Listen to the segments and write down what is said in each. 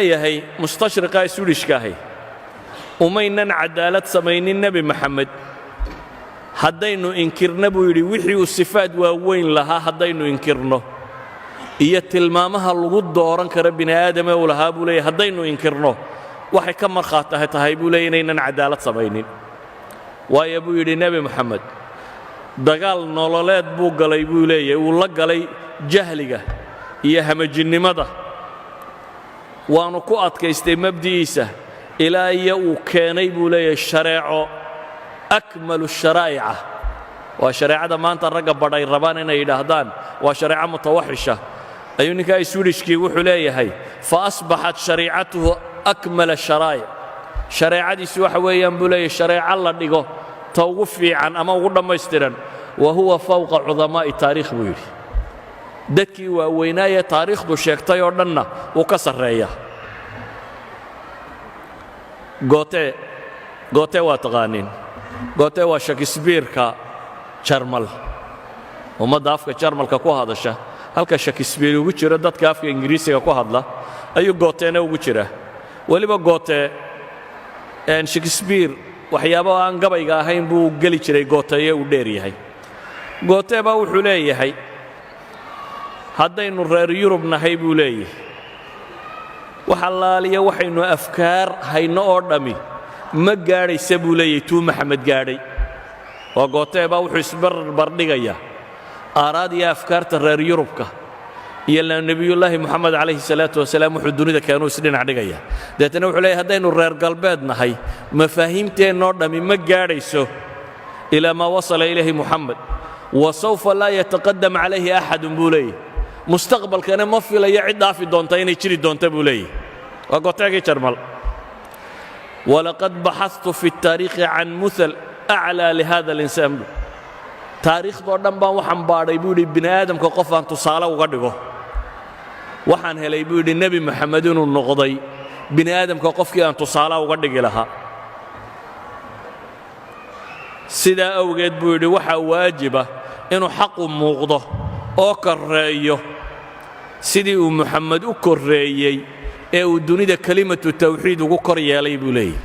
Leeyahay mustashriqa Swedishka ahi, umaynan cadaalad samaynin Nebi Maxamed haddaynu inkirna, buu yidhi, wixii uu sifaad waaweyn lahaa, haddaynu inkirno iyo tilmaamaha lagu dooran karo bini aadame uu lahaa, buu leeyahy, haddaynu inkirno, waxay ka markhaati tahay, buu leeyay, inaynan cadaalad samaynin. Waayo, buu yidhi, Nebi Moxamed dagaal nololeed buu galay, buu leeyahay, uu la galay jahliga iyo hamajinnimada, waanu ku adkaystay mabdi'iisa ilaa iyo uu keenay, buu leeyahay, shareeco أكمل الشرائع. Waa shareecada maanta ragga badhay rabaan inay yidhaahdaan waa shareeco mutawaxisha. Ayuu ninkaa Swedishkii wuxuu leeyahay: فأصبحت شريعته أكمل الشرائع. Shareecadiisu waxa weeyaan, buu leeyahay, shareeco la dhigo ta ugu fiican ama ugu dhammaystiran. وهو فوق عظماء التاريخ, buu yidhi, dadkii waaweynaayee taariikhdu sheegtay oo dhanna wuu ka sarreeya. Goethe, Goethe waa taqaaniin. Goethe waa Shakespeareka Jarmal, ummadda afka Jarmalka ku hadasha. Halka Shakespeare ugu jiro dadka afka Ingiriisiga ku hadla, ayuu Goethena ugu jira. Weliba Goethe Shakespeare waxyaabo aan gabayga ahayn buu geli jiray, Goetheyo uu dheer yahay. Goethe baa wuxuu leeyahay, haddaynu reer Yurub nahay, buu leeyahay, wax allaaliya waxaynu afkaar hayno oo dhammi ma gaadhaysa, buu leeyahay, tuu Maxamed gaadhay. Waa Goethe baa wuxuu isbarbardhigayaa aaraad iyo afkaarta reer Yurubka iyo Nebiyullaahi Moxamed calayhi salaatu wasalaam wuxuu dunida keenuu isdhinac dhigaya. Deetana wuxuu leeyahy, haddaynu reer galbeed nahay, mafaahiimteennoo dhammi ma gaadhayso إلى ما وصل إليه محمد، وسوف لا يتقدم عليه أحد, buu leeyahy. Mustaqbalkana ma filayo cid dhaafi doonta inay jiri doonta, buu leeyahy. Waa Goethegii Jarmal. ولقد بحثت في التاريخ عن مثل أعلى لهذا الإنسان. Bu taariikhdoo dhan baan waxaan baadhay, buu yidhi, bini aadamka qof aan tusaale uga dhigo. Waxaan helay, buu yidhi, Nebi Moxamed inuu noqday bini aadamka qofkii aan tusaale uga dhigi lahaa. Sidaa awgeed, buu yidhi, waxaa waajiba inuu xaqu muuqdo oo korreeyo sidii uu Muxamed u korreeyey ee uu dunida كلمة التوحيد ugu kor yeelay, buu leeyahy.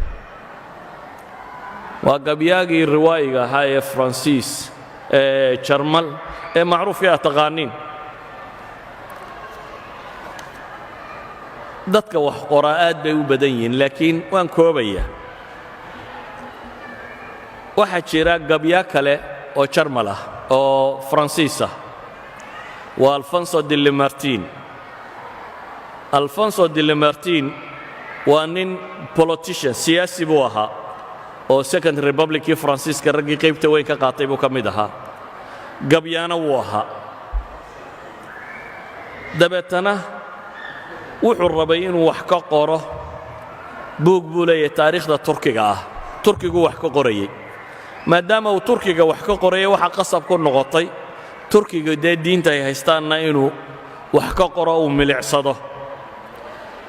Waa gabyaagii riwaayiga ahaa ee Faransiis ee Jarmal ee macruufkii aad taqaaniin. Dadka wax qoraa aad bay u badan yihiin, laakiin waan koobayaa. Waxaa jira gabyaa kale oo Jarmal ah oo Faransiis ah, waa Alfonso de Lamartine. Alfonso de Lamartine waa nin politician, siyaasi buu ahaa oo Second Republickii Faransiiska raggii qaybta weyn ka qaatay buu ka mid ahaa. Gabyaana wuu ahaa. Dabeetana wuxuu rabay inuu wax ka qoro buug, buu leeyahay, taariikhda Turkiga ah. Turkiguu wax ka qorayey. Maadaama uu Turkiga wax ka qorayay, waxaa qasab ku noqotay Turkiga dee diinta ay haystaanna inuu wax ka qoro, uu milicsado.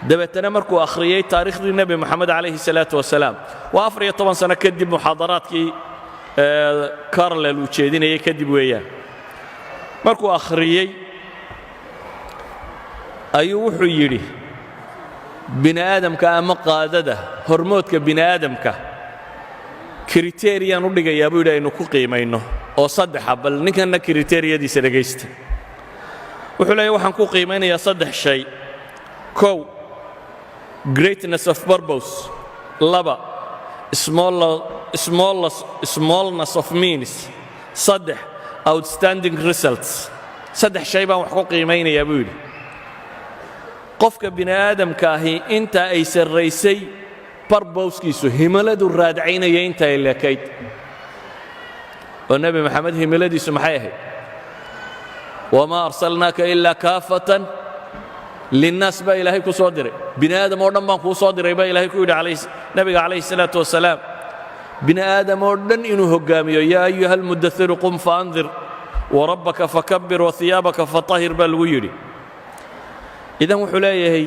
Dabeetana markuu akhriyey taarikhdii Nebi Moxamed calayhi salaatu wasalaam, waa 14 sano kadib muxaadaraadkii Carlyle uu jeedinayay kadib weeyaan, markuu akhriyey ayuu wuxuu yidhi: bini aadamka ama qaadada hormoodka bini aadamka criteriaan u dhigayaa, buu yidhi, aynu ku qiimayno oo saddexa. Bal ninkanna criteriadiisa dhegaysta. Wuxuu leeyahy, waxaan ku qiimaynayaa saddex shay: kow, greatness of purpose; laba, smallness of means; saddex, outstanding results. Saddex shay baan wax ku qiimaynayaa, buu yidhi. Qofka bini aadamka ahi inta ay sarraysay purposekiisu, himiladu raadcaynaya inta ay leekayd. Oo Nebi Maxamed himiladiisu maxay ahayd? وما أرسلناك إلا كافة للناس baa Ilaahay ku soo diray. Bini aadam oo dhan baan kuu soo diray, baa Ilaahay ku yidhi nebiga calayhi salaatu wasalaam. Bini aadam oo dhan inuu hoggaamiyo, يا أيها المدثر قم فأنذر وربك فكبر وثيابك فطهر, baa lagu yidhi. Idan wuxuu leeyahay,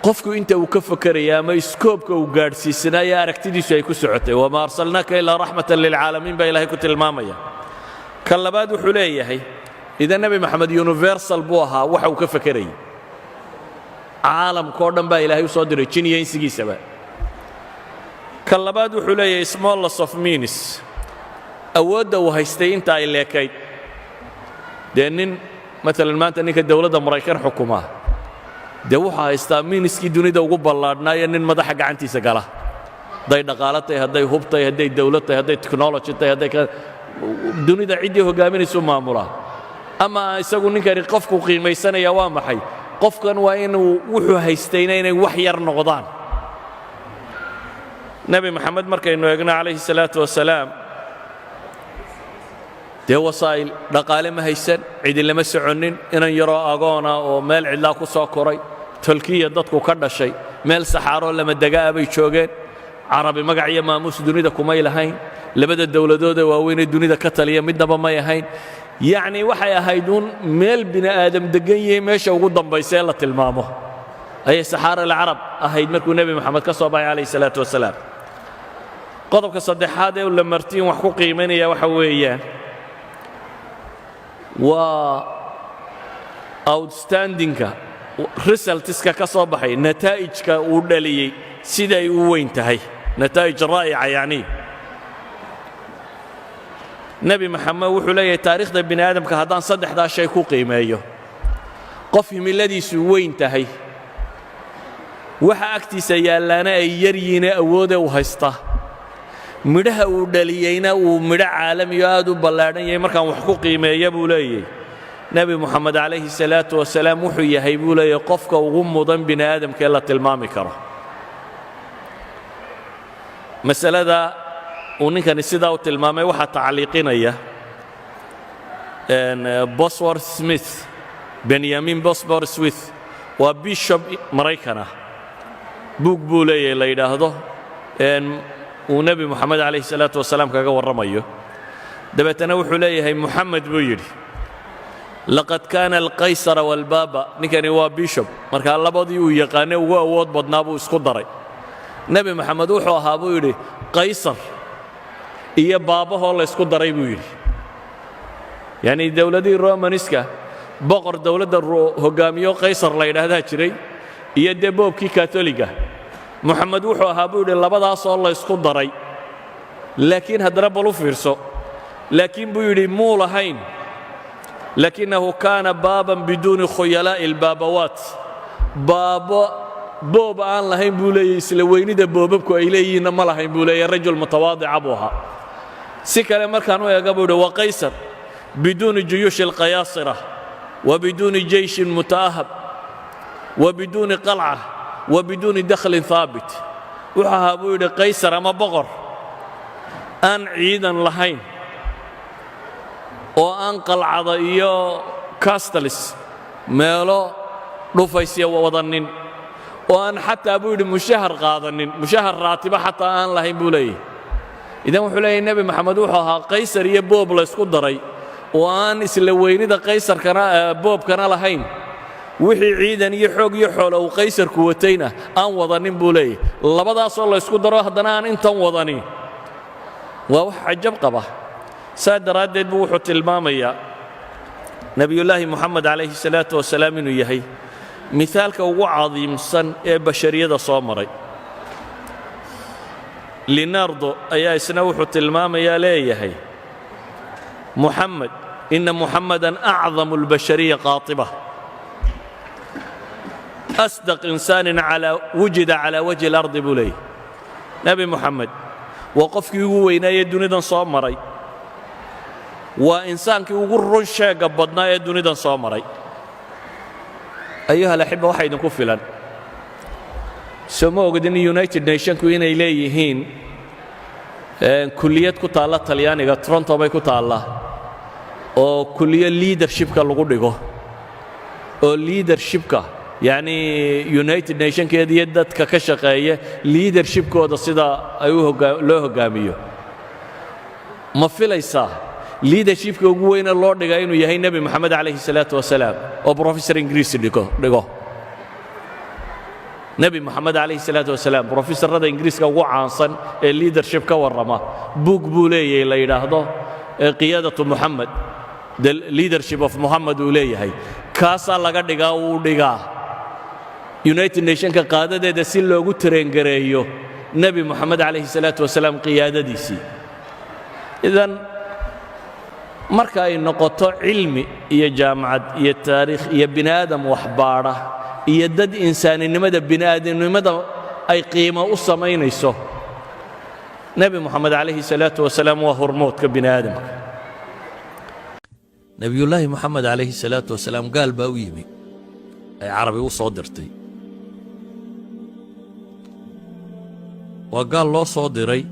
qofku inta uu ka fakeraya ama scopeka uu gaadhsiisanaayo aragtidiisu ay ku socotay. وما أرسلناك إلا رحمة للعالمين baa Ilaahay ku tilmaamaya. Ka labaad wuxuu leeyahay, idan Nebi Moxamed universal buu ahaa waxa uu ka fakerayay. Caalamka oo dhan baa Ilaahay u soo diray, jin iyo insigiisaba. Ka labaad wuxuu leeyahay smallness of means, awoodda uu haystay inta ay leekayd. Dee nin maalan maanta ninka dowladda Maraykan xukumaa, dee wuxuu haystaa means-kii dunida ugu ballaadhnaayo nin madaxa gacantiisa gala, hadday dhaqaalo tahay, hadday hub tahay, hadday dawlad tahay, hadday technology tahay, hadday dunida ciddii hoggaaminaysu maamulaa. Ama isagu ninkani qofku qiimaysanaya waa maxay? Qofkan waa inuu wuxuu haystayna inay wax yar noqdaan. Nebi Maxamed markaynu eegno calayhi salaatu wasalaam, dee wasaa'il dhaqaale ma haysan, cidi lama soconnin, inan yaroo agoona oo meel cidlaa ku soo koray, tolkiya dadku ka dhashay, meel saxaaroo lama dega'a bay joogeen. Carabi magac iyo maamuus dunida kumay lahayn. Labada dowladoodee waaweynee dunida ka taliya midnaba may ahayn. Yacnii waxay ahayd uun meel bini aadam deggan yahay meesha ugu dambaysa ee la tilmaamo ayay saxaara alcarab ahayd markuu Nebi Moxamed ka soo baxay calayhi salaatu wasalaam. Qodobka saddexaad ee Lamartine wax ku qiimaynaya waxa weeyaan waa outstanding-ka results-ka ka soo baxay, nataa'ijka uu dhaliyey siday u weyn tahay, nataa'ij raa'ica. Yacnii Nebi Maxamed wuxuu leeyahay, taariikhda bini aadamka haddaan saddexdaa shay ku qiimeeyo, qof himiladiisu weyn tahay, waxa agtiisa yaallaana ay yar yihiinee awoodee u haysta, midhaha uu dhaliyeyna uu midho caalamiyo aad u ballaadhan yahay, markaan wax ku qiimeeya, buu leeyahy, Nebi Moxamed calayhi salaatu wasalaam wuxuu yahay, buu leeyahy, qofka ugu mudan bini aadamka ee la tilmaami karo. Masalada uu ninkani sidaa u tilmaamay waxaa tacliiqinaya Bosworth Smith, Benyamin Bosworth Smith, waa bishop Maraykan ah. Buug buu leeyahay la yidhaahdo uu Nebi Moxamed calayhi salaatu wasalaam kaga warramayo. Dabeetana wuxuu leeyahay, Moxamed, buu yidhi, laqad kaana alqaysara waalbaaba. Ninkani waa bishop, markaa labadii uu yaqaane ugu awood badnaa buu isku daray. Nebi Moxamed wuxuu ahaa, buu yidhi, qaysar iyo baabahoo laysku daray, buu yidhi. Yacnii dowladihii Romaniska boqor dowladda hoggaamiyo qaysar la yidhaahdaa jiray, iyo dee boobkii Katoliga. Moxamed wuxuu ahaa, buu yidhi, labadaasoo laysku daray. Laakiin haddana bal u fiirso, laakiin, buu yidhi, muu lahayn, lakinahu kaana baaban biduuni khuyalaa'i albaabawaat, baabo boob aan lahayn, buu leeyahy. Isla weynida boobabku ay leeyihiinna ma lahayn, buu leeyahy. Rajul mutawaadica buu ahaa. Si kale markaan u eega, buu yidhi, wa qaysar biduuni juyuushi alqayaasira wa biduuni jeyshin muta'ahab wa biduuni qalca wa biduuni dakhlin haabit. Wuxuu ahaa, buu yidhi, qaysar ama boqor aan ciidan lahayn oo aan qalcada iyo castles, meelo dhufaysya wadanin, oo aan xataa, buu yidhi, mushahar qaadanin, mushahar raatiba xataa aan lahayn, buu leeyahy. Idan wuxuu leeyahy, Nebi Maxamed wuxuu ahaa qaysar iyo boob laysku daray oo aan isla weynida qaysarkana boobkana lahayn, wixii ciidan iyo xoog iyo xoolo uu qaysarku watayna aan wadanin, buu leeyahy. Labadaasoo laysku daro haddana aan intan wadanin waa wax cajab qaba. Saa daraaddeed buu wuxuu tilmaamayaa Nebiyullaahi Moxamed calayhi salaatu wasalaam inuu yahay mithaalka ugu cadiimsan ee bashariyada soo maray. Leonardo ayaa isna wuxuu tilmaamayaa, leeyahay, Muxamed, ina Muxamadan acdamu اlbashariya qaatiba, asdaq insaanin wujida calaa wajhi اlardi, buu leeyahy. Nebi Moxamed waa qofkii ugu weynaayee dunidan soo maray, waa insaankii ugu run sheegga badnaa ee dunidan soo maray. Ayuha alaxiba, waxa idinku filan, soo ma ogdin United Nation-ku inay leeyihiin kulliyad ku taalla Talyaaniga, Toronto bay ku taallaa, oo kulliyo leadership-ka lagu dhigo, oo leadership-ka, yacnii United Nation-keeda iyo dadka ka shaqeeya leadership-kooda sida ay loo hoggaamiyo? Ma filaysaa leadership-ka ugu weyne loo dhigaa inuu yahay Nebi Moxamed calayhi salaatu wasalaam, oo professor Ingiriisi dhigo Nebi Moxamed calayhi salaatu wasalaam? Professorada Ingiriiska ugu caansan ee leadership ka warrama buug buu leeyahay la yidhaahdo Qiyaadatu Moxamed, The Leadership of Mohammed uu leeyahay. Kaasaa laga dhigaa, uu dhigaa. United Nationka qaadadeeda si loogu train gareeyo Nebi Moxamed calayhi salaatu wasalaam qiyaadadiisii. Idan marka ay noqoto cilmi iyo jaamacad iyo taariikh iyo bini aadam waxbaadha iyo dad insaaninimada, bini aadamnimada ay qiimo u samaynayso, Nebi Moxamed calayhi salaatu wasalaam waa hormoodka bini aadamka. Nebiyullaahi Moxamed calayhi salaatu wasalaam gaal baa u yimi ay Carabi u soo dirtay. Waa gaal loo soo diray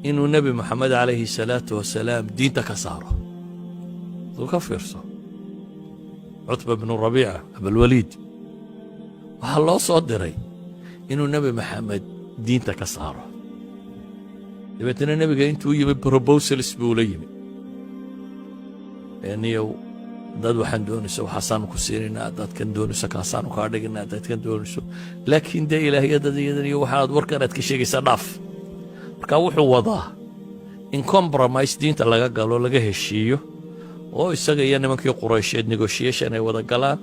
inuu Nebi Moxamed calayhi salaatu wasalaam diinta ka saaro. Duu ka fiirso, Cutba bnu Rabiica Abalwaliid waxaa loo soo diray inuu Nebi Maxamed diinta ka saaro. Dabeetna nebiga intuu yimi proposals buu la yimi: niyow, haddaad waxaan doonayso waxaasaanu ku siinaynaa, haddaad kan doonayso kaasaanu kaa dhigaynaa, haddaad kan doonayso, laakiin dee ilaahiyadada iyadan iyo waxaad warkan aad ka sheegaysaa dhaaf. Marka wuxuu wadaa in compromise diinta laga galo, laga heshiiyo, oo isaga iyo nimankii Quraysheed negotiation ay wada galaan,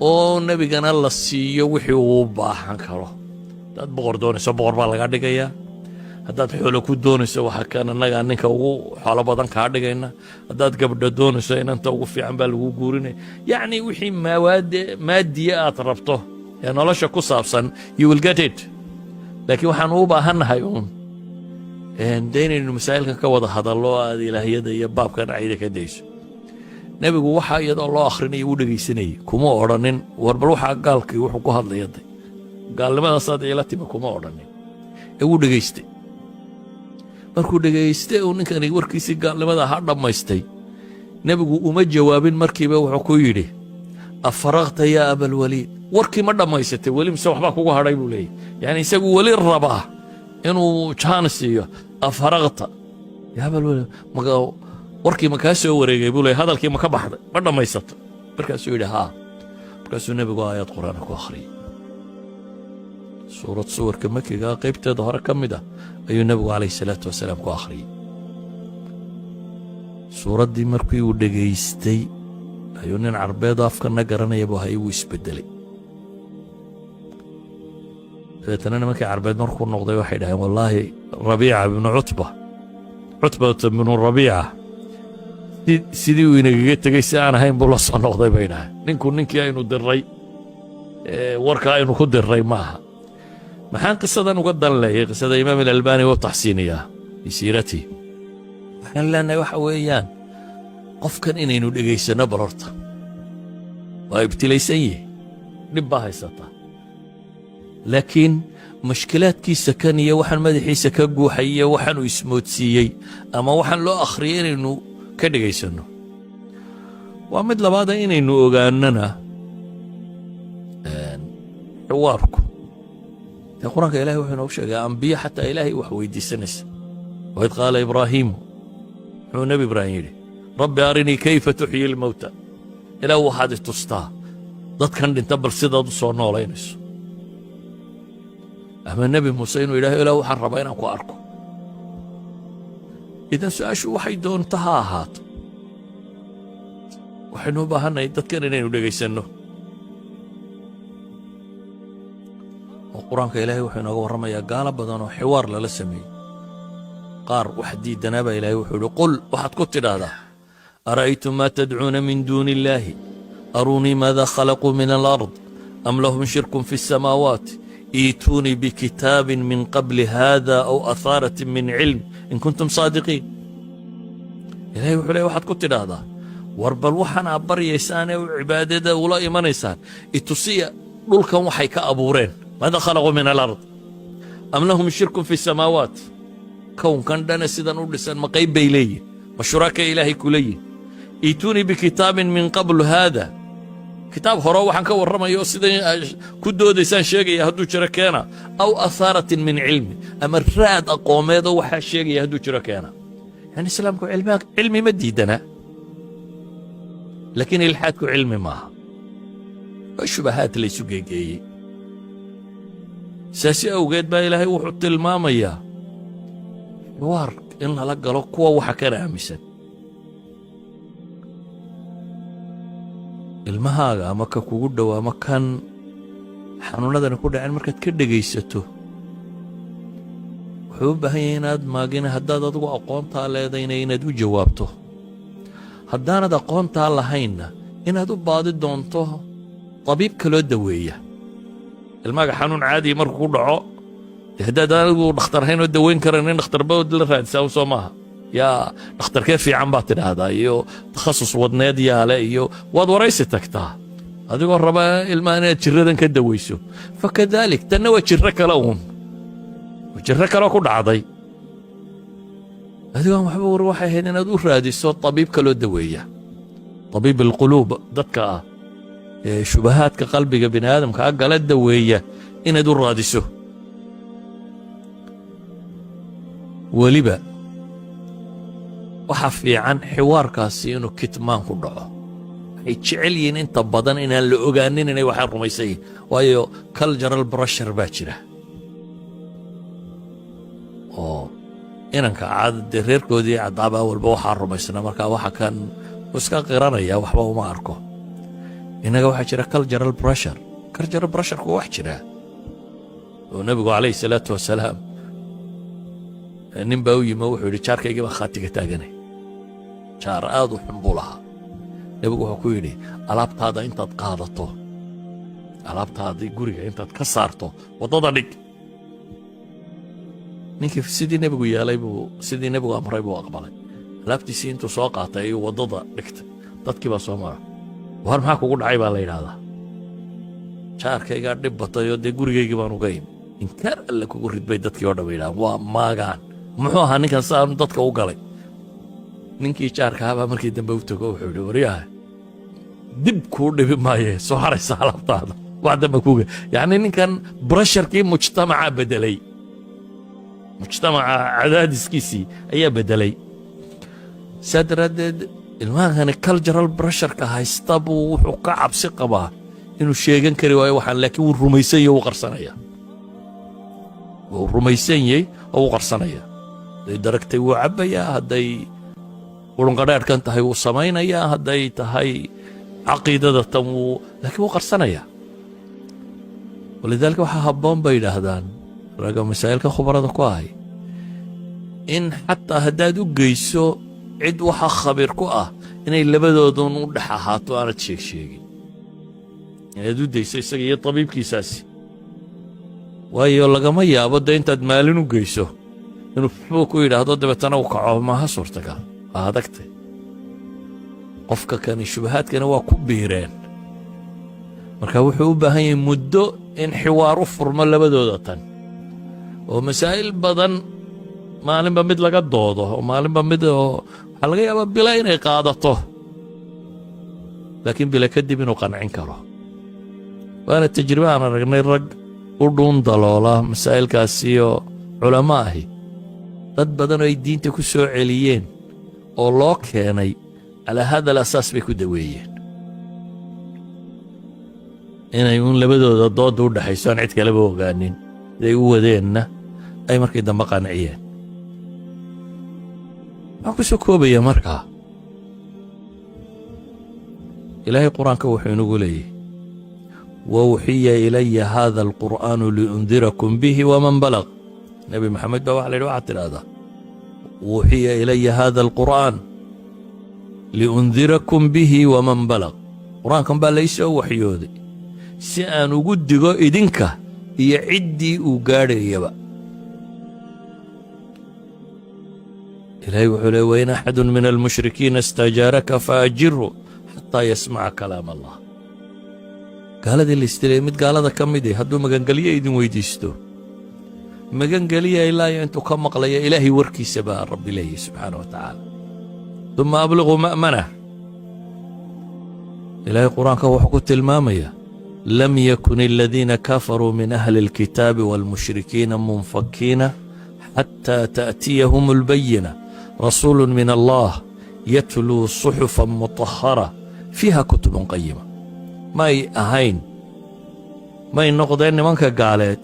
oo nebigana la siiyo wixii uu u baahan karo. Haddaad boqor doonayso, boqor baa laga dhigayaa. Haddaad xoolo ku doonayso, waxa kan annagaa ninka ugu xoolo badan kaa dhigayna. Haddaad gabdho doonayso, inanta ugu fiican baa lagu guurinaya. Yacni wixii maawaade maadiya aad rabto ee nolosha ku saabsan, you will get it, laakiin waxaan u baahannahay uun dee inaynu masaa'ilkan ka wada hadallo, aad ilaahiyada iyo baabkan cayda ka dayso. Nebigu waxaa iyadoo loo akrinaya uu dhegaysanayey. Kuma odhanin: "War bal waxaa gaalkii wuxuu ku hadlaya day, gaalnimadaasaad iila timi." Kuma odhanin ee wuu dhegaystay. Markuu dhegaystay uu ninkani warkiisii gaalnimada ahaa dhammaystay, nebigu uma jawaabin markiiba. Wuxuu ku yidhi: "أفرغت يا أبا الوليد?" Warkii ma dhammaysatay weli mise waxbaa kugu hadhay? Buu leeyahy. Yani isagu weli rabaa inuu jaan siiyo. "أفرغت يا أبا الوليد?" Warkii ma kaa soo wareegay, buu leeyay. Hadalkii ma ka baxday? Ma dhammaysato? Markaasuu yidhi: "Haa." Markaasuu nebigu aayad Qur'aana ku akhriyey. Suurad suwarka Makigaa qaybteeda hore ka mid ah ayuu nebigu calayhi salaatu wasalaam ku akhriyey. Suuraddii markii uu dhegaystay ayuu, nin Carbeedo afkana garanaya buu hayay, wuu isbeddelay. Dabeetana nimankii Carbeed markuu noqday waxay dhaheen: "Wallaahi, Rabiica ibnu Cutba, Cutbata ibnu Rabiica, sidii uu inagaga tegey si aan ahayn buu la soo noqday," bay dhaheen. "Ninku ninkii aynu diray, warka aynu ku diray maaha." Maxaan qisadan uga dan leeyay? Qisada Imaam Alalbani wuu taxsiiniyaa fi siiratihi. Waxaan leenahay waxa weeyaan qofkan inaynu dhegaysanno bal horta. Waa ibtilaysan yihi, dhib baa haysata, laakiin mushkilaadkiisa kan iyo waxaan madaxiisa ka guuxay iyo waxaanuu ismoodsiiyey ama waxaan loo akhriyay inaynu ka dhegaysanno waa mid labaada. Inaynu ogaanana xiwaarku dee Qur-aanka Ilahay wuxuu inoogu sheegay ambiye xataa Ilaahay wax weydiisanaysa. وإذ قال إبراهيم, muxuu Nebi Ibraahim yidhi? رب أرني كيف تحيي الموتى. Ilaah, waxaad i tustaa dadkan dhinta bal sidaad u soo noolaynayso. Ama Nebi Muuse inuu yidhahdo: "Ilaah, waxaan rabaa inaan ku arko." Idan su-aashu waxay doonta ha ahaato, waxaynu u baahannahay dadkan inaynu dhegaysanno. Oo Qur-aanka Ilaahay wuxuu inooga warramayaa gaalo badan oo xiwaar lala sameeyey. Qaar wax diidanaa baa Ilahay wuxuu yidhi: "قل," waxaad ku tidhaahdaa, "أرأيتم ما تدعون من دون الله أروني ماذا خلقوا من الأرض أم لهم شرك في السماوات ائتوني بكتاب من قبل هذا أو أثارة من علم إن كنتم صادقين." Ilahay wuxuu leey: waxaad ku tidhaahdaa, war bal waxaan aad baryaysaan ee cibaadada ula imanaysaan itusiya dhulkan waxay ka abuureen. ماذا خلقوا من الأرض أم لهم شرك في السماوات. Kownkan dhane sidan u dhisan ma qayb bay leeyihin? Ma shuraaka Ilaahay ku leeyihin? ائتوني بكتاب من قبل هذا. Kitaab hore waxaan ka warramaya oo sidan ku doodaysaan sheegaya hadduu jiro keena. أو أثارة من علم, ama raad aqoomeedoo waxaa sheegaya hadduu jiro keena. Yani islaamku cilmi ma diidana, laakiin ilxaadku cilmi maaha, waa shubahaad laysu geegeeyey. Saasi awgeed baa Ilaahay wuxuu tilmaamayaa xiwaar in lala galo kuwa waxa kana aaminsan. Ilmahaaga ama ka kugu dhow ama kan Xanuunadani ku dhaceen markaad ka dhegaysato, wuxuu u baahan yahay inaad maagina. Haddaad adigu aqoontaa leedayna, inaad u jawaabto. Haddaanad aqoontaa lahaynna, inaad u baadi doonto tabiib kaloo daweeya. Ilmaaga xanuun caadiya markuu ku dhaco, dee haddaad anigu dhakhtarhayn oo daweyn karan, in dhakhtarba la raadisaa soo maaha? Yaa dhakhtarkee fiican baad tidhaahdaa, iyo takhasus wadneed yaale, iyo waad waraysi tagtaa adigoo raba ilmaha inaad jiradan ka dawayso. فكذلك tanna waa jirro kale uun, jirro kaloo ku dhacday. Adigoon waxba war, waxay ahayd inaad u raadiso tabiib kaloo daweeya, طبيب القلوب dadka ah ee shubahaadka qalbiga bini aadamka a gala daweeya inaad u raadiso. Weliba waxa fiican xiwaarkaasi inuu kitmaan ku dhaco. Waxay jecel yihiin inta badan inaan la ogaanin inay waxaan rumaysan yihin, waayo cultural pressure baa jira oo inanka caada dee reerkoodii caddaaba walba waxaa rumaysnaa. Markaa waxa kan uu iska qiranaya, waxba uma arko. Innaga waxaa jira cultural pressure. Cultural pressureku wax jira oo nebigu calayhi salaatu wasalaam nin baa u yimi oo wuxuu yidhi: "Jaarkaygii baa khaatiga taaganay." Jaar aad u xun buu lahaa. Nebigu wuxuu ku yidhi: "Alaabtaada intaad qaadato, alaabtaadii guriga intaad ka saarto, waddada dhig." Ninkii sidii nebigu yeelay buu, sidii nebigu amray buu aqbalay. Alaabtiisii intuu soo qaatay ayuu waddada dhigtay. Dadkii baa soo mara. "War, maxaa kugu dhacay?" baa la yidhaahdaa. "Jaarkaygaa dhib batay oo dee gurigaygii baan uga imi." "Inkaar Alle kugu ridbay," dadkii oo dhan ba yidhahaan. Waa maagaan, muxuu ahaa ninkan saanu dadka u galay? Ninkii jaarkahabaa markii dambe u tago, wuxuu yidhi: "Waryaha, dib kuu dhibi maaye, soo haraysa alaabtaada, wax dambe kuga." Yacni ninkan pressurekii mujtamaca beddelay, mujtamaca cadaadiskiisii ayaa beddelay. Saa daraaddeed ilmahani cultural pressureka haysta buu wuxuu ka cabsi qabaa inuu sheegan kari waayo waxaan, laakiin wuu rumaysan yahy, wuu qarsanaya. Wuu rumaysan yahay oo wuu qarsanaya. Hadday daragtay, wuu cabbayaa. Hadday qurunqadhaadhkan tahay, wuu samaynayaa. Hadday tahay caqiidada tan, wuu, laakiin wuu qarsanayaa. ولذلك waxaa habboon bay yidhaahdaan ragga masaa'ilka khubarada ku ahay in xataa haddaad u geyso cid waxa khabiir ku ah, inay labadoodun u dhex ahaato, aanad sheeg sheegin, inaad u dayso isaga iyo tabiibkiisaasi. Waayo lagama yaabo dee intaad maalin u geyso inuu fuu ku yidhaahdo, dabeetana u kaco. Maaha suurtagal, waa adagtay. Qofka kani shubahaadkani waa ku biireen, marka wuxuu u baahan yahay muddo in xiwaar u furmo labadooda tan, oo masaa'il badan maalinba mid laga doodo, oo maalinba mid, oo waxaa laga yaabaa bila inay qaadato, laakiin bila kadib inuu qancin karo. Waana tajribe aan aragnay. Rag u dhuun daloola masaa'ilkaasiyo culamo ahi, dad badan oo ay diinta ku soo celiyeen oo loo keenay على هذا الأساس bay ku daweeyeen, inay uun labadooda doodda u dhexayso, aan cid kaleba ogaanin. Siday u wadeenna ay markii dambe qanciyeen. Waxaan ku soo koobaya markaa, Ilaahay Qur-aanka wuxuu inagu leeyahy: وأوحي إلي هذا القرآن لأنذركم به ومن بلغ. Nebi Maxamed baa waxa la yidhi: waxaad tidhaahdaa: أوحي إلي هذا القرآن لأنذركم به ومن بلغ. Qur-aankan baa lai soo waxyooday si aan ugu digo idinka iyo ciddii uu gaadhayaba. Ilaahay wuxuu leey: وإن أحد من المشركين استجارك فأجره حتى يسمع كلام الله. Gaaladii la istilay, mid gaalada ka midi hadduu magangelyo idin weydiisto, magangeliya ilaa iyo intuu ka maqlaya Ilaahay warkiisa, baa Rabbi leeyahy subxaana wa tacaala. ثم أبلغوه مأمنه. Ilaahay Qur-aanka wuxuu ku tilmaamaya: لم يكن الذين كفروا من أهل الكتاب والمشركين منفكين حتى تأتيهم البينة رسول من الله يتلو صحفا مطهرة فيها كتب قيمة. May ahayn, may noqdeen nimanka gaaleed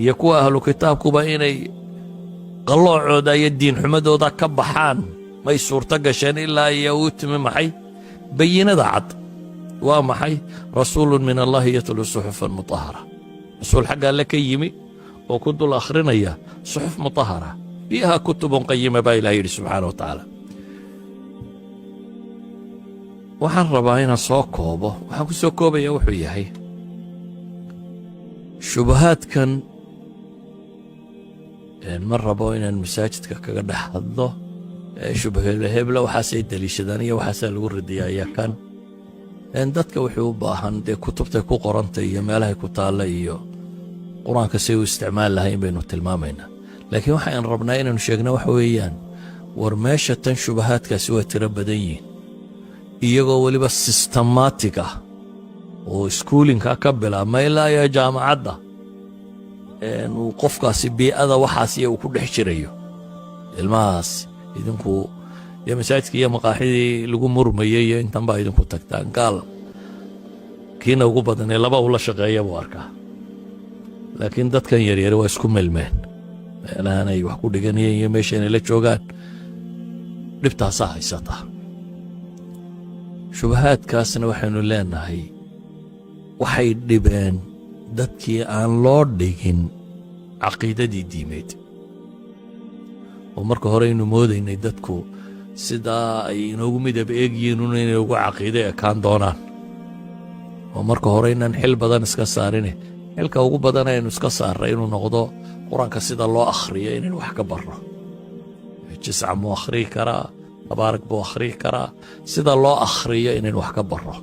iyo kuwa ahlu kitaabkuba inay qalloocooda iyo diinxumadooda ka baxaan. May suurto gasheen ilaa iyo uu timi maxay? Bayinada cad. Waa maxay? رسول من الله يتلو صحفا مطهرة. Rasuul xagga Alle ka yimi oo ku dul akhrinaya suxuf mutahara fiiha kutubun qayima baa Ilaah yidhi subxaana wa tacaala. Waxaan rabaa inaan soo koobo. Waxaan ku soo koobaya wuxuu yahay shubahaadkan. Ma rabo inaan masaajidka kaga dhex hadlo shubahebla, waxaasay deliishadaan iyo waxaasaa lagu radiyaa iyo kan. Dadka wuxuu u baahan dee kutubtay ku qorantay iyo meelahay ku taalla iyo Qur-aanka say u isticmaali lahayn baynu tilmaamaynaa. Laakiin waxaan rabnaa inaynu sheegno waxa weeyaan, war meesha tan shubahaadkaasi waa tiro badan yihiin, iyagoo weliba systematic ah oo schooling-ka ka bilaabma ilaa iyo jaamacadda uu qofkaasi bii'ada waxaas iyo uu ku dhex jirayo ilmahaas. Idinku iyo masaajidka iyo maqaaxidii lagu murmayey iyo intan baa idinku tagtaan. Gaal kiina ugu badanee laba ula shaqeeya buu arkaa, laakiin dadkan yaryare waa isku milmeen meelahan ay wax ku dhiganayeen iyo meesha inay la joogaan. Dhibtaasaa haysata. Shubahaadkaasna waxaynu leenahay waxay dhibeen dadkii aan loo dhigin caqiidadii diimeed, oo marka hore aynu moodaynay dadku sidaa ay inoogu midab eegyihiin un inay ugu caqiide ekaan doonaan, oo marka hore inaan xil badan iska saarine, xilka ugu badan aynu iska saarray inuu noqdo Qur-aanka sida loo akhriyo inaynu wax ka barro. Jisca muu akhriyi karaa, Tabaarak buu akhriyi karaa, sida loo akhriyo inaynu wax ka barro.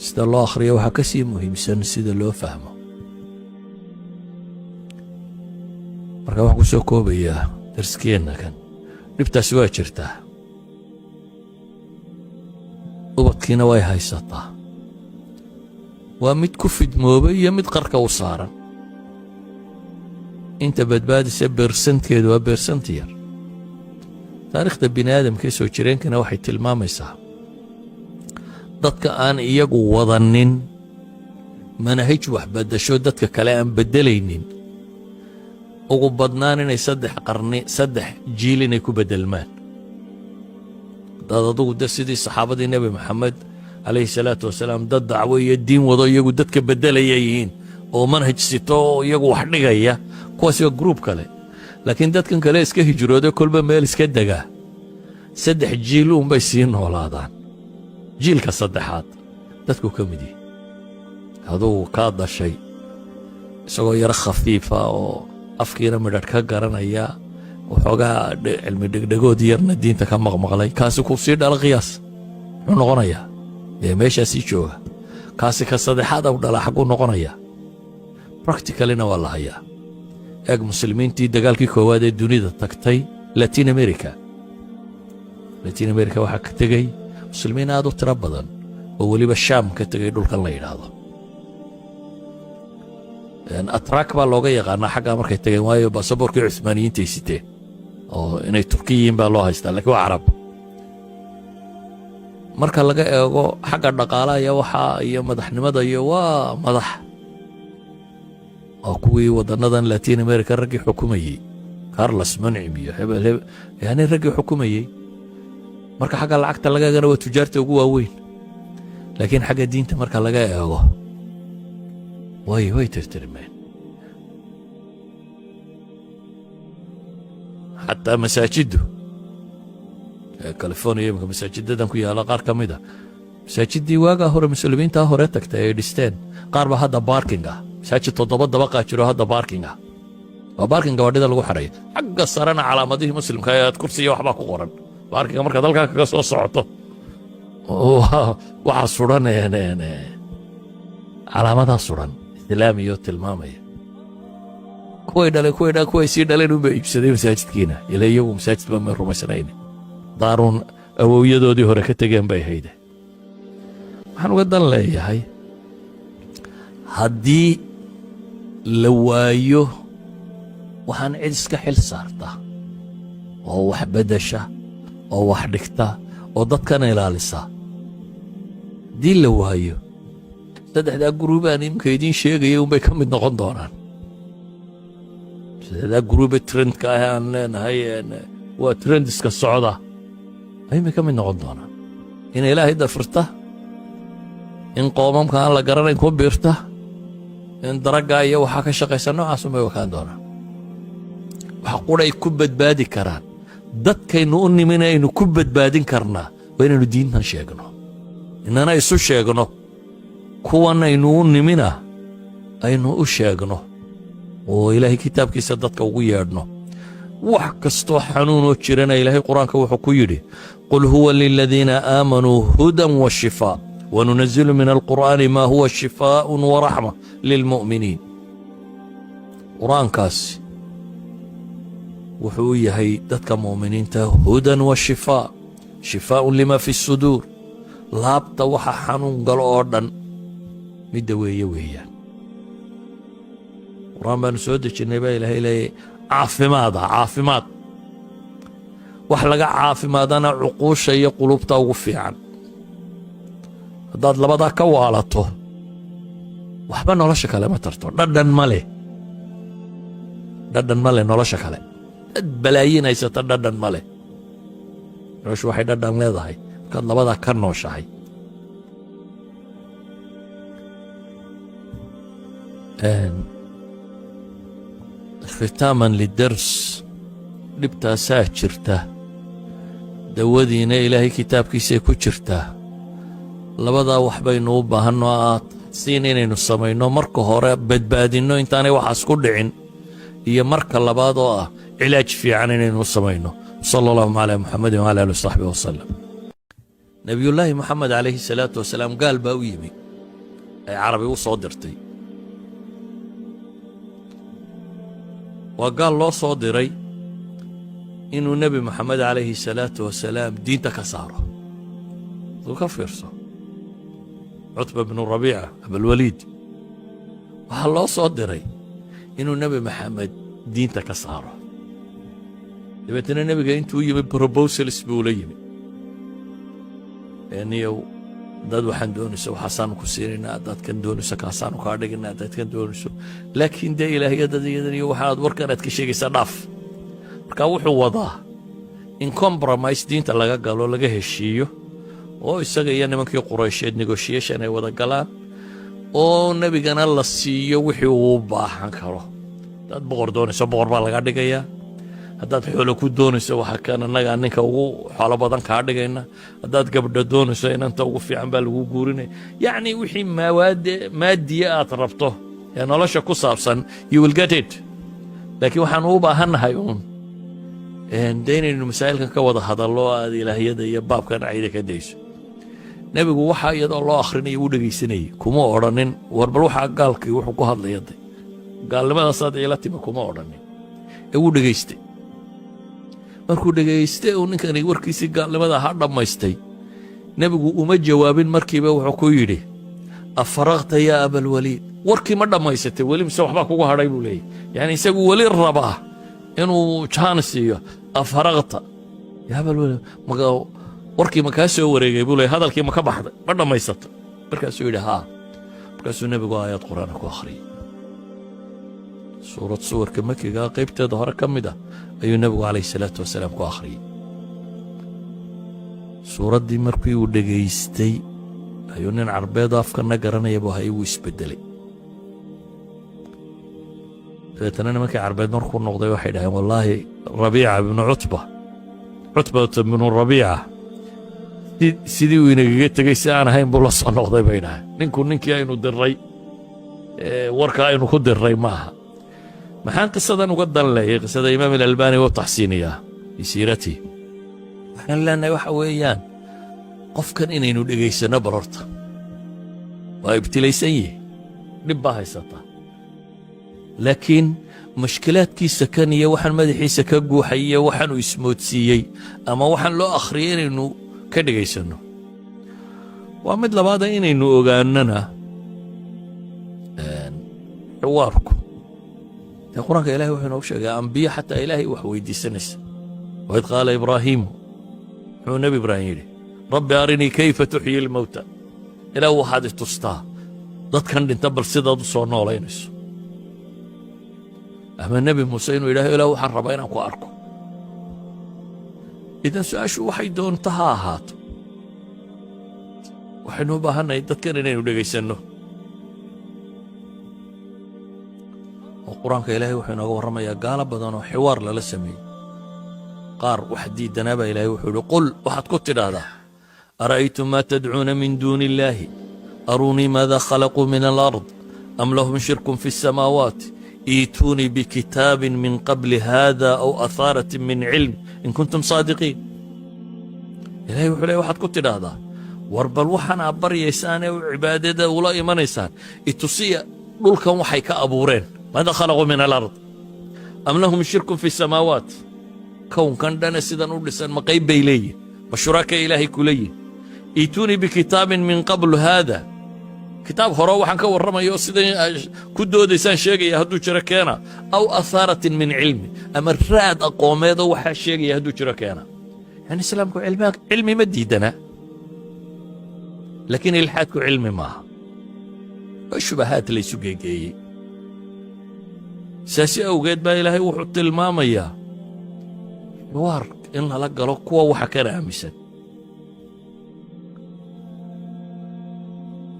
Sida loo akhriyo waxaa ka sii muhiimsan sida loo fahmo. Marka waxaan ku soo koobayaa darskeenna kan: dhibtaasi waa jirtaa, ubadkiina way haysataa, waa mid ku fidmoobay iyo mid qarka u saaran. Inta badbaadisa percent-keedu waa percent yar. Taariikhda bini aadamka ee soo jireenkana waxay tilmaamaysaa dadka aan iyagu wadanin manahij wax beddasho, dadka kale aan beddelaynin, ugu badnaan inay 3 qarni, 3 jiil inay ku beddelmaan. Haddaad adugu de sidii saxaabadii Nebi Maxamed calayhi salaatu wasalaam dad dacwo iyo diin wado, iyagu dadka beddelaya yihiin oo manhaj sito oo iyagu wax dhigaya, kuwaasi waa group kale. Laakiin dadkan kale iska hijrooda, kolba meel iska degaa, 3 jiil uunbay sii noolaadaan. Jiilka saddexaad dadku ka mid yihi adugu kaa dashay isagoo yaro khafiifa oo afkiina midhadh ka garanaya, waxoogaa cilmi dhegdhegood yarna diinta ka maqmaqlay, kaasi kuu sii dhala qiyaas muxuu noqonayaa? Dee meeshaasii jooga kaasi ka saddexaad u dhala xagguu noqonayaa? Practically-na waa la hayaa. Eeg muslimiintii dagaalkii koowaad ee dunida tagtay Latin America. Latin America waxaa ka tegey muslimiin aad u tiro badan oo weliba Shaam ka tegey, dhulkan la yidhaahdo Atrak baa looga yaqaanaa xaggaa markay tageen, waayo baasaboorkii Cuhmaaniyiintay siteen oo inay Turkiyiin baa loo haystaa, lakiin waa Carab. Marka laga eego xagga dhaqaalaha iyo waxaa iyo madaxnimada iyo waa madax, waa kuwii waddannadan Latin America raggii xukumayey, Carlos Muncim iyo hebel hebel, yani raggii xukumayey. Marka xagga lacagta laga eegana waa tujaarta ugu waaweyn, laakiin xagga diinta marka laga eego way tirtirmeen. Xataa masaajiddu California imika masaajidadan ku yaalla qaar ka mid a masaajiddii waagaa hore muslimiintaa hore tagtay ay dhisteen, qaar baa hadda parking ah. Masaajid toddoba dabaqaa jiro hadda parking ah, waa parking gawaadhida lagu xidhayo. Xagga sarena calaamadihii muslimka ee aad kursiya waxbaa ku qoran. Parking-ga markaad halkaa kaga soo socoto waxaa suran calaamadaa suran islaamiyo tilmaamaya. Kuway dhaleen, kuway dhaleen, kuway sii dhaleen unbaa iibsaday masaajidkiina, ila iyagu masaajid ba may rumaysnayn, daaruun awowyadoodii hore ka tegeen bay hayde. Waxaan uga dan leeyahay, haddii la waayo waxaan cid iska xil saarta oo wax beddesha oo wax dhigta oo dadkan ilaalisa, haddii la waayo, saddexdaa group-aan iminka idiin sheegaya unbay ka mid noqon doonaan. Saddexdaa group-e trend-ka ah aan leenahay waa trends-ka socda ayuunbay ka mid noqon doonaan: in Ilaahay dafirta, in qoomamka aan la garanayn ku biirta. In daraggaa iyo waxaa ka shaqaysa noocaasunbay wakaan doonaan. Waxa quray ku badbaadi karaan dadkaynu u nimina aynu ku badbaadin karnaa waa inaynu diintan sheegno, inana isu sheegno, kuwan aynu u nimina aynu u sheegno, oo Ilaahay kitaabkiisa dadka ugu yeedhno. Wax kastoo xanuunoo jirana Ilaahay Qur-aanka wuxuu ku yidhi: قل هو للذين آمنوا هدى وشفاء وننزل من القرآن ما هو شفاء ورحمة للمؤمنين. Qur-aankaasi wuxuu u yahay dadka mu'miniinta هدى وشفاء، شفاء لما في الصدور. Laabta waxa xanuun galo oo dhan midda weeye weeyaan. Qur-aan baanu soo dejinnay baa Ilaahay leeyay, caafimaada, caafimaad. Wax laga caafimaadana cuquusha iyo qulubta ugu fiican. Haddaad labadaa ka waalato, waxba nolosha kale ma tarto, dhadhan ma leh, dhadhan ma leh nolosha kale. Dad balaayiin haysata, dhadhan ma leh noloshu. Waxay dhadhan leedahay markaad labadaa ka nooshahay. ختاما للدرس, dhibtaasaa jirta, dawadiina Ilaahay kitaabkiisay ku jirtaa. Labadaa wax baynu u baahanno aad siin inaynu samayno: marka hore badbaadinno intaanay waxaas ku dhicin, iyo marka labaad oo ah cilaaj fiican inaynu samayno. صلى الله على محمد وعلى آله وصحبه وسلم. Nebiyullaahi Moxamed calayhi salaatu wasalaam gaal baa u yimi ay Carabi u soo dirtay. Waa gaal loo soo diray inuu Nebi Moxamed calayhi salaatu wasalaam diinta ka saaro. Duu ka fiirso, Cutba bnu Rabiica Abalwaliid waxaa loo soo diray inuu Nebi Maxamed diinta ka saaro. Dabeetna nebiga intuu yimi proposals buu la yimi: niyow, dad waxaan doonayso waxaasaanu ku siinaynaa, haddaad kan doonayso kaasaanu kaa dhigaynaa, haddaad kan doonayso, laakiin dee ilaahyadan iyadan iyo waxaad warkan aad ka sheegaysaa dhaaf. Marka wuxuu wadaa in compromise diinta laga galo, laga heshiiyo, oo isaga iyo nimankii Quraysheed negotiation ay wada galaan, oo nebigana la siiyo wixii uu u baahan karo. Haddaad boqor doonayso, boqor baa laga dhigayaa. Haddaad xoolo ku doonayso, waxa kan annagaa ninka ugu xoolo badan kaa dhigayna. Haddaad gabdho doonayso, inanta ugu fiican baa lagu guurinaya. Yacni wixii maawaade maadiye aad rabto ee nolosha ku saabsan, you will get it, laakiin waxaan u baahannahay uun dee inaynu masaa'ilkan ka wada hadallo, aad ilaahyada iyo baabkan cayda ka dayso. Nebigu waxaa iyadoo loo akhrinayo u dhegaysanayay, kuma odhanin: "War bal waxaa gaalkii wuxuu ku hadlaya de gaalnimadaasaad iila timi." Kuma odhanin ee wuu dhegaystay. Markuu dhegaystay uu ninkani warkiisii gaalnimada ha dhammaystay, nebigu uma jawaabin markiiba. Wuxuu ku yidhi: "أفرغت يا أبا الوليد?" Warkii ma dhammaysatay weli mise waxbaa kugu hadhay? Buu leeyahy. Yani isagu weli rabaa inuu jaan siiyo. "أفرغت يا أبا الوليد?" Warkii ma kaa soo wareegay, buu leeyay. Hadalkii ma ka baxday? Ma dhammaysatay? Markaasuu yidhi: "Haa." Markaasuu nebigu aayad Qur'aana ku akhriyey. Suurad suwarka Makigaa qaybteeda hore ka mid ah ayuu nebigu calayhi salaatu wasalaam ku akhriyey. Suuraddii markii uu dhegaystay ayuu, nin Carbeedo afkana garanaya buu hayay, wuu isbeddelay. Dabeetana nimankii Carbeed markuu noqday waxay dhaheen: "Wallaahi, Rabiica ibnu Cutba, Cutbata ibnu Rabiica, sidii uu inagaga tegey si aan ahayn buu la soo noqday," bay dhaheen. "Ninku ninkii aynu diray, warka aynu ku diray maaha." Maxaan qisadan uga dan leeyay? Qisada Imaam Alalbani wuu taxsiiniyaa fi siiratihi. Waxaan leenahay waxa weeyaan qofkan inaynu dhegaysanno bal horta. Waa ibtilaysan yihi, dhib baa haysata, laakiin mushkilaadkiisa kan iyo waxaan madaxiisa ka guuxay iyo waxaanuu ismoodsiiyey ama waxaan loo akhriyay inaynu ka dhegaysanno waa mid labaada. Inaynu ogaanana xiwaarku dee Qur-aanka Ilahay wuxuu inoogu sheegay ambiyo xataa Ilaahay wax weydiisanaysa. وإذ قال إبراهيم, muxuu Nebi Ibraahim yidhi? "رب أرني كيف تحيي الموتى." Ilaah, waxaad i tustaa dadkan dhinta bal sidaad u soo noolaynayso. Ama Nebi Muuse inuu yidhahdo: "Ilaah, waxaan rabaa inaan ku arko." Idan su-aashu waxay doonta ha ahaato, waxaynu u baahannahay dadkan inaynu dhegaysanno. Oo Qur-aanka Ilaahay wuxuu inooga warramayaa gaalo badan oo xiwaar lala sameeyey. Qaar wax diidanaa baa Ilaahay wuxuu yidhi: "قل", waxaad ku tidhaahdaa, "أرأيتم ما تدعون من دون الله أروني ماذا خلقوا من الأرض أم لهم شرك في السماوات ائتوني بكتاب من قبل هذا أو أثارة من علم إن كنتم صادقين." Ilahay wuxuu leey: waxaad ku tidhaahdaa, war bal waxaan aad baryaysaan ee cibaadada ula imanaysaan, itusiya dhulkan waxay ka abuureen. ماذا خلقوا من الأرض أم لهم شرك في السماوات. Kownkan dhane sidan u dhisan ma qayb bay leeyihin? Ma shuraaka Ilaahay ku leeyihin? ائتوني بكتاب من قبل هذا. Kitaab hore waxaan ka warramaya oo sidan ku doodaysaan sheegaya hadduu jiro keena. أو أثارة من علم, ama raad aqoomeedoo waxaa sheegaya hadduu jiro keena. Yani islaamku cilmi ma diidana, laakiin ilxaadku cilmi maaha, waa shubahaad laysu geegeeyey. Saasi awgeed baa Ilaahay wuxuu tilmaamayaa xiwaar in lala galo kuwa waxa kana aaminsan.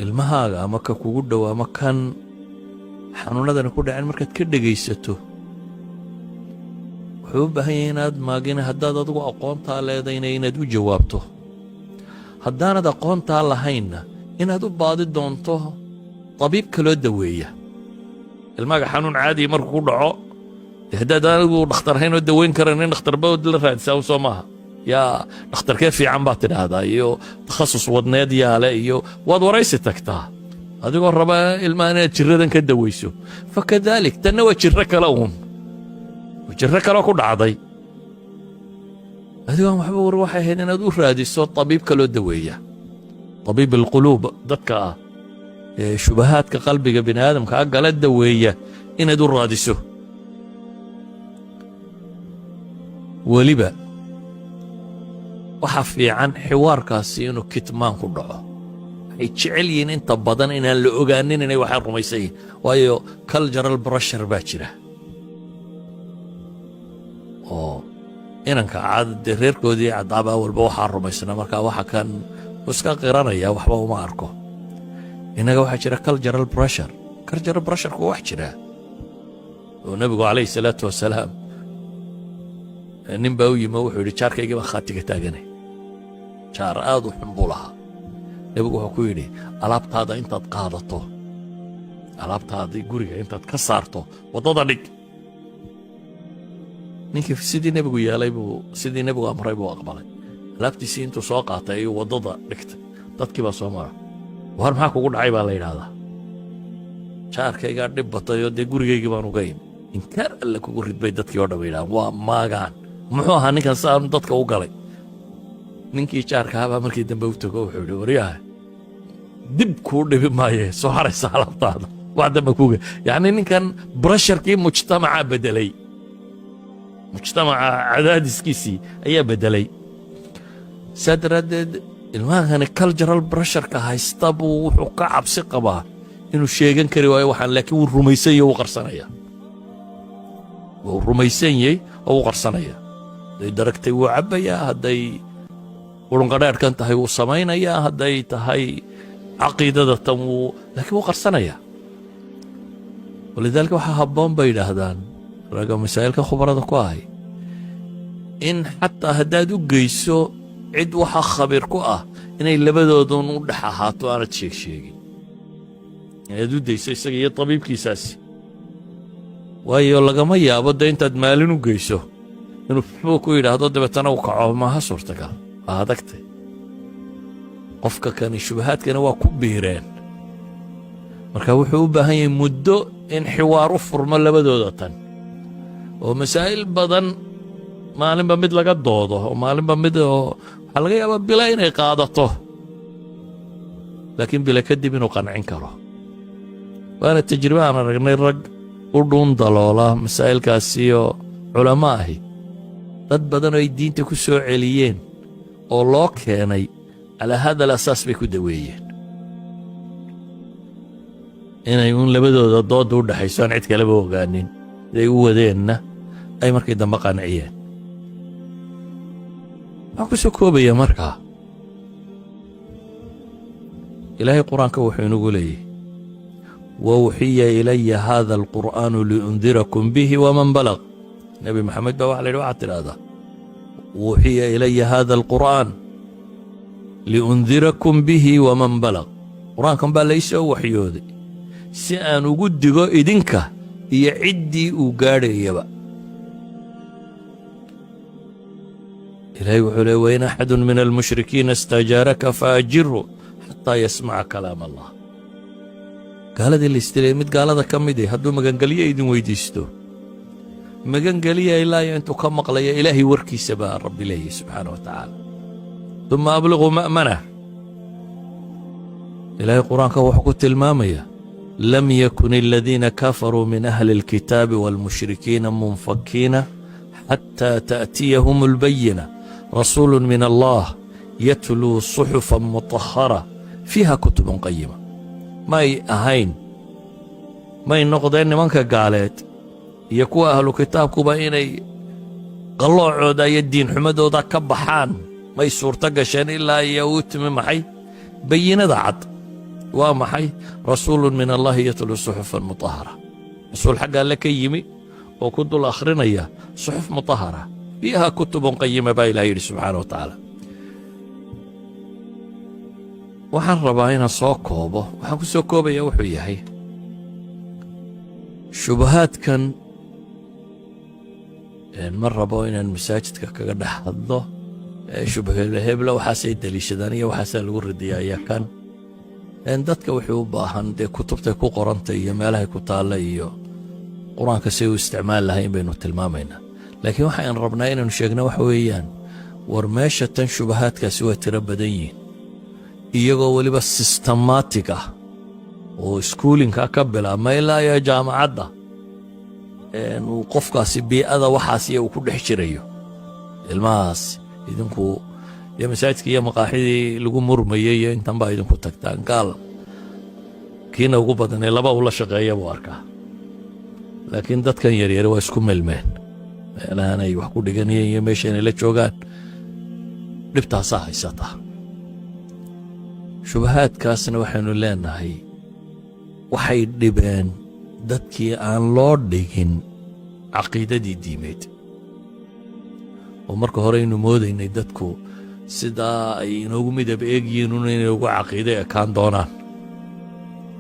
Ilmahaaga ama ka kugu dhow ama kan xanuunadani ku dhaceen markaad ka dhegaysato, wuxuu u baahan yahay inaad maagina. Haddaad adigu aqoontaa leedayna, inaad u jawaabto. Haddaanad aqoontaa lahaynna, inaad u baadi doonto tabiib kaloo daweeya. Ilmaaga xanuun caadiya markuu ku dhaco, dee haddaad anigu dhakhtarhayn oo daweyn karan, in dhakhtarba la raadisaa soo maaha? Yaa dhakhtarkee fiican baad tidhaahdaa, iyo takhasus wadneed yaale, iyo waad waraysi tagtaa adigoo raba ilmaha inaad jiradan ka daweyso. فكذلك tanna waa jirro kale uun, jirro kaloo ku dhacday. Adigoon waxba war, waxay ahayd inaad u raadiso tabiib kaloo daweeya, طبيب القلوب dadka ah ee shubahaadka qalbiga bini aadamka a gala daweeya inaad u raadiso. Weliba waxa fiican xiwaarkaasi inuu kitmaan ku dhaco. Waxay jecel yihiin inta badan inaan la ogaanin inay waxaan rumaysan yihin, waayo cultural pressure baa jira oo inanka cad dee reerkoodii caddaabaa walba waxaa rumaysnaa, markaa waxa kan wuu iska qiranaya, waxba uma arko. Innaga waxaa jira cultural pressure. Cultural pressureku wax jira oo Nebigu calayhi salaatu wasalaam nin baa u yimi oo wuxuu yidhi: "Jaarkaygii baan khaatiga taaganay." Jaar aad u xun buu lahaa. Nebigu wuxuu ku yidhi: "Alaabtaada intaad qaadato, alaabtaadii guriga intaad ka saarto, waddada dhig." Ninkii sidii Nebigu yeelay buu, sidii Nebigu amray buu aqbalay. Alaabtiisii intuu soo qaatay ayuu waddada dhigtay. Dadkii baa soo mara. "War maxaa kugu dhacay?" baa la yidhaahdaa. "Jaarkaygaa dhib batay oo dee gurigaygii baan uga imi." "Inkaar Alle kugu ridbay," dadkii oo dhan ba yidhahaan. Waa maagaan, muxuu ahaa ninkan saanu dadka u galay? Ninkii jaarkahabaa markii dambe u tago wuxuu yidhi: "Waryaha, dib kuu dhibi maaye, soo haraysa alaabtaada, wax dambe kuga." Yacni ninkan pressurekii mujtamaca beddelay, mujtamaca cadaadiskiisii ayaa beddelay. Saa daraaddeed ilmahani cultural pressureka haysta buu wuxuu ka cabsi qabaa inuu sheegan kari waayo waxaan, laakiin wuu rumaysan yahy, wuu qarsanaya. Wuu rumaysan yahay oo wuu qarsanaya. Hadday daragtay, wuu cabbayaa. Hadday qurunqadheerhkan tahay, wuu samaynayaa. Hadday tahay caqiidada tan, wuu, laakiin wuu qarsanayaa. ولذلك waxaa habboon bay yidhaahdaan ragga masaa'ilka khubarada ku ahay in xataa haddaad u geyso cid waxa khabiir ku ah, inay labadoodun u dhex ahaato, aanad sheeg sheegin, inaad u dayso isaga iyo tabiibkiisaasi. Waayo lagama yaabo dee intaad maalin u geyso inuu fuu ku yidhaahdo, dabeetana u kaco. Maaha suurtagal, waa adagtay. Qofka kani shubahaadkana waa ku biireen, marka wuxuu u baahan yahay muddo in xiwaar u furmo labadooda tan oo masaa'il badan maalinba mid laga doodo oo maalinba mid, oo waxaa laga yaabaa bila inay qaadato, laakiin bila kadib inuu qancin karo. Waana tajribe aan aragnay. Rag u dhuun daloola masaa'ilkaasiyo culamo ahi, dad badan oo ay diinta ku soo celiyeen oo loo keenay على هذا الأساس bay ku daweeyeen, inay uun labadooda doodda u dhexayso, aan cid kaleba ogaanin, siday u wadeenna ay markii dambe qanciyeen. Waxaan ku soo koobaya markaa, Ilaahay Qur-aanka wuxuu inagu leeyahy: وأوحي إلي هذا القرآن لأنذركم به ومن بلغ. Nebi Maxamed baa waxa la yidhi, waxaad tidhaahdaa: أوحي إلي هذا القرآن لأنذركم به ومن بلغ. Qur-aankan baa la isoo waxyooday si aan ugu digo idinka iyo ciddii uu gaadhayaba. Ilaahay wuxuu leey: وإن أحد من المشركين استجارك فأجره حتى يسمع كلام الله. Gaaladii la istilay, mid gaalada ka midi hadduu magangelyo idin weydiisto, magangeliya ilaa iyo intuu ka maqlaya Ilaahay warkiisa, baa Rabbi leeyahy subxaana wa tacaala. ثم أبلغوه مأمنه. Ilaahay Qur-aanka wuxuu ku tilmaamaya: لم يكن الذين كفروا من أهل الكتاب والمشركين منفكين حتى تأتيهم البينة رسول من الله يتلو صحفا مطهرة فيها كتب قيمة. May ahayn, may noqdeen nimanka gaaleed iyo kuwa ahlu kitaabkuba inay qalloocooda iyo diinxumadooda ka baxaan. May suurto gasheen ilaa iyo uu timi maxay? Bayinada cad. Waa maxay? رسول من الله يتلو صحفا مطهرة, rasuul xagga Alle ka yimi oo ku dul akhrinaya صحف مطهرة فيها كتب قيمة, baa Ilaah yidhi subxaana wa tacaala. Waxaan rabaa inaan soo koobo. Waxaan ku soo koobaya wuxuu yahay shubahaadkan. Ma rabo inaan masaajidka kaga dhex hadlo shubhebla, waxaasay deliishadaan iyo waxaasaa lagu radiyaa iyo kan. Dadka wixii u baahan dee kutubtay ku qorantay iyo meelahay ku taalla iyo Qur-aanka say u isticmaali lahayn baynu tilmaamaynaa. Laakiin waxaan rabnaa inaynu sheegna waxa weeyaan, war meesha tan shubahaadkaasi waa tiro badan yihiin, iyagoo weliba systematic ah oo iskuulinka ka bilaabma ilaa iyo jaamacadda uu qofkaasi bii'ada waxaas iyo uu ku dhex jirayo ilmahaas. Idinku iyo masaajidka iyo maqaaxidii lagu murmayey iyo intan baa idinku tagtaan. Gaal kiina ugu badanee laba ula shaqeeya buu arkaa, laakiin dadkan yaryare waa isku milmeen meelahan ay wax ku dhiganayeen iyo meesha inay la joogaan. Dhibtaasaa haysata. Shubahaadkaasna waxaynu leenahay waxay dhibeen dadkii aan loo dhigin caqiidadii diimeed, oo marka hore aynu moodaynay dadku sidaa ay inoogu midab eegyihiin un inay ugu caqiide ekaan doonaan,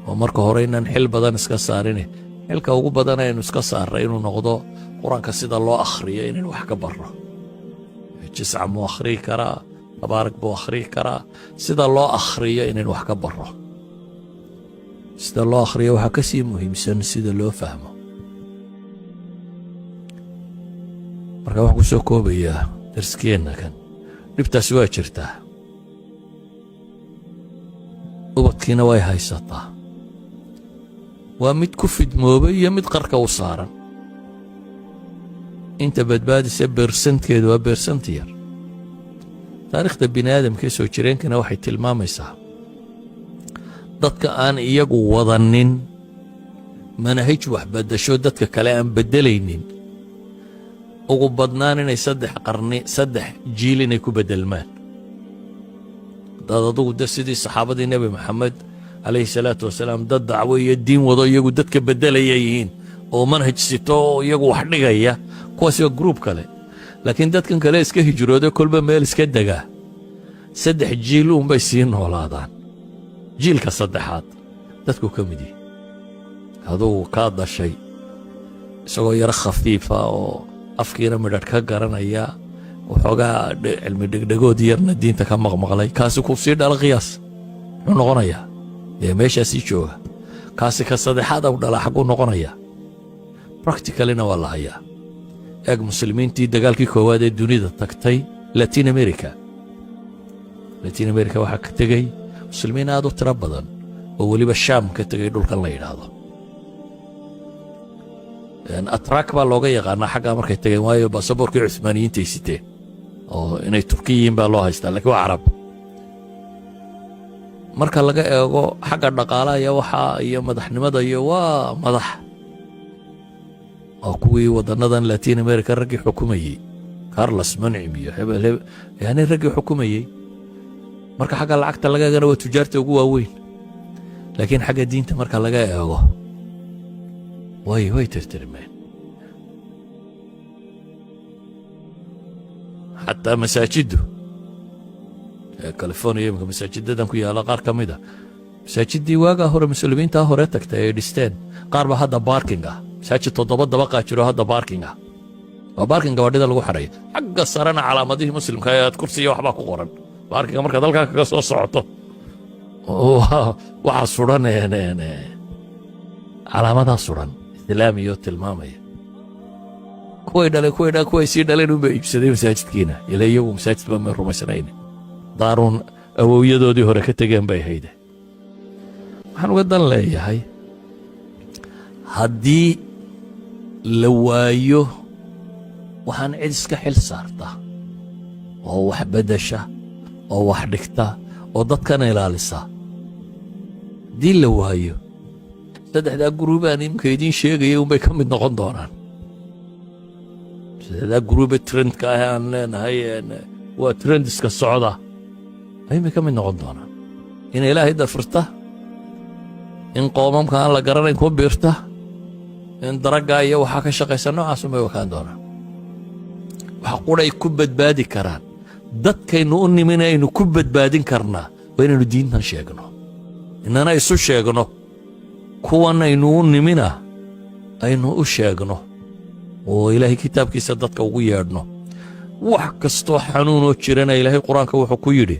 oo marka hore inaan xil badan iska saarine, xilka ugu badan aynu iska saarray inuu noqdo Qur-aanka sida loo akhriyo inaynu wax ka barro. Jisca muu akhriyi karaa, Tabaarak buu akhriyi karaa, sida loo akhriyo inaynu wax ka barro. Sida loo akhriyo waxaa ka sii muhiimsan sida loo fahmo. Marka waxaan ku soo koobayaa darskeenna kan: dhibtaasi waa jirtaa, ubadkiina way haysataa. Waa mid ku fidmoobay iyo mid qarka u saaran. Inta badbaadisa percentkeedu waa percent yar. Taariikhda bini aadamka ee soo jireenkana waxay tilmaamaysaa dadka aan iyagu wadanin manahij waxbadasho, dadka kale aan beddelaynin, ugu badnaan inay 3 qarni, 3 jiil inay ku beddelmaan. Haddaad adugu de sidii saxaabadii Nebi Maxamed calayhi salaatu wasalaam dad dacwo iyo diin wado, iyagu dadka beddelaya yihiin oo manhaj sito oo iyagu wax dhigaya, kuwaasi waa group kale. Laakiin dadkan kale iska hijrooda, kolba meel iska degaa, 3 jiil uunbay sii noolaadaan. Jiilka saddexaad dadku ka mid yihi adugu kaa dashay isagoo yaro khafiifa oo afkiina midhadh ka garanaya, waxoogaa cilmi dhegdhegood yarna diinta ka maqmaqlay, kaasi ku sii dhala, qiyaas muxuu noqonayaa? Dee meeshaasii jooga kaasi ka saddexaad u dhala xagguu noqonayaa? Practicallyna waa la hayaa. Eeg muslimiintii dagaalkii koowaad ee dunida tagtay Latin America. Latin America waxaa ka tegey muslimiin aad u tiro badan oo weliba Shaam ka tegey, dhulkan la yidhaahdo Atrak baa looga yaqaanaa xaggaa markay tageen, waayo baasaboorkii Cuhmaaniyiintay siteen oo inay Turki yihiin baa loo haystaa, lakiin waa Carab. Marka laga eego xagga dhaqaalaha iyo waxaa iyo madaxnimada iyo waa madax, waa kuwii waddannadan Latin America raggii xukumayey, Carlos Menem iyo hebel hebel, yani raggii xukumayey. Marka xagga lacagta laga eegana waa tujaarta ugu waaweyn. Laakiin xagga diinta marka laga eego, way tirtirmeen. Xataa masaajiddu ee California imika masaajidadan ku yaalla, qaar ka mid a masaajiddii waagaa hore Muslimiintaa hore tagtay ay dhisteen, qaar baa hadda parking ah. Masaajid toddoba dabaqaa jiro, hadda parking ah, waa parking gawaadhida lagu xidhayo. Xagga sarena calaamadihii Muslimka ee aad kursiya waxbaa ku qoran. Parkinga markaad halkaa kaga soo socoto, waxaa suran calaamadaa suran Islaamiyo tilmaamaya. Kuway dhaleen, kuway dhaleen, kuway sii dhaleen unbaa iibsaday masaajidkiina. Ila iyagu masaajid ba may rumaysnayn, daaruun awowyadoodii hore ka tegeen bay hayde. Waxaan uga dan leeyahay, haddii la waayo waxaan cid iska xil saarta oo wax beddesha oo wax dhigta oo dadkan ilaalisa, haddii la waayo, saddexdaa group-aan iminka idiin sheegaya unbay ka mid noqon doonaan. Saddexdaa group-e trendka ah aan leenahay waa trendiska socda ayuunbay ka mid noqon doonaan: in Ilaahay dafirta, in qoomamka aan la garanayn ku biirta, in daragga iyo waxaa ka shaqaysa. Noocaasunbay wakaan doonaan. Waxa quray ku badbaadi karaan dadkaynu u nimin aynu ku badbaadin karnaa waa inaynu diintan sheegno, inana isu sheegno, kuwan aynu u nimina aynu u sheegno, oo Ilaahay kitaabkiisa dadka ugu yeedhno. Wax kastoo xanuunoo jirana Ilaahay Qur-aanka wuxuu ku yidhi: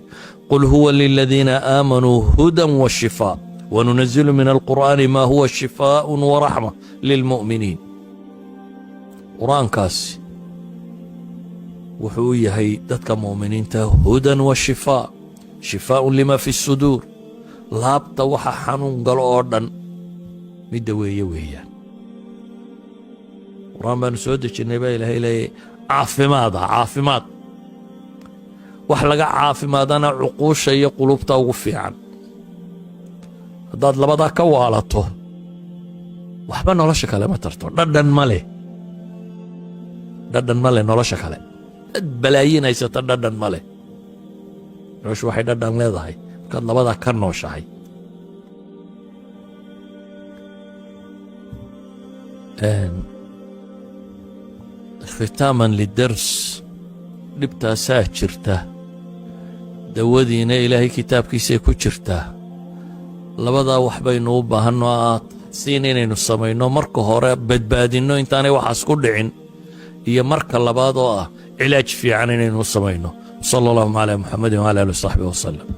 قل هو للذين آمنوا هدى وشفاء وننزل من القرآن ما هو شفاء ورحمة للمؤمنين. Qur-aankaasi wuxuu u yahay dadka mu'miniinta هدى وشفاء، شفاء لما في الصدور. Laabta waxa xanuun galo oo dhan midda weeye weeyaan. Qur-aan baanu soo dejinnay baa Ilaahay leeyay, caafimaada, caafimaad. Wax laga caafimaadana cuquusha iyo qulubta ugu fiican. Haddaad labadaa ka waalato, waxba nolosha kale ma tarto, dhadhan ma leh, dhadhan ma leh nolosha kale. Dad balaayiin haysata, dhadhan ma leh noloshu. Waxay dhadhan leedahay markaad labadaa ka nooshahay. ختاما للدرس, dhibtaasaa jirta, dawadiina Ilaahay kitaabkiisay ku jirtaa. Labadaa wax baynu u baahanno aad siin inaynu samayno: marka hore badbaadinno intaanay waxaas ku dhicin, iyo marka labaad oo ah cilaaj fiican inaynu samayno. صلى اللهم على محمد وعلى آله وصحبه وسلم.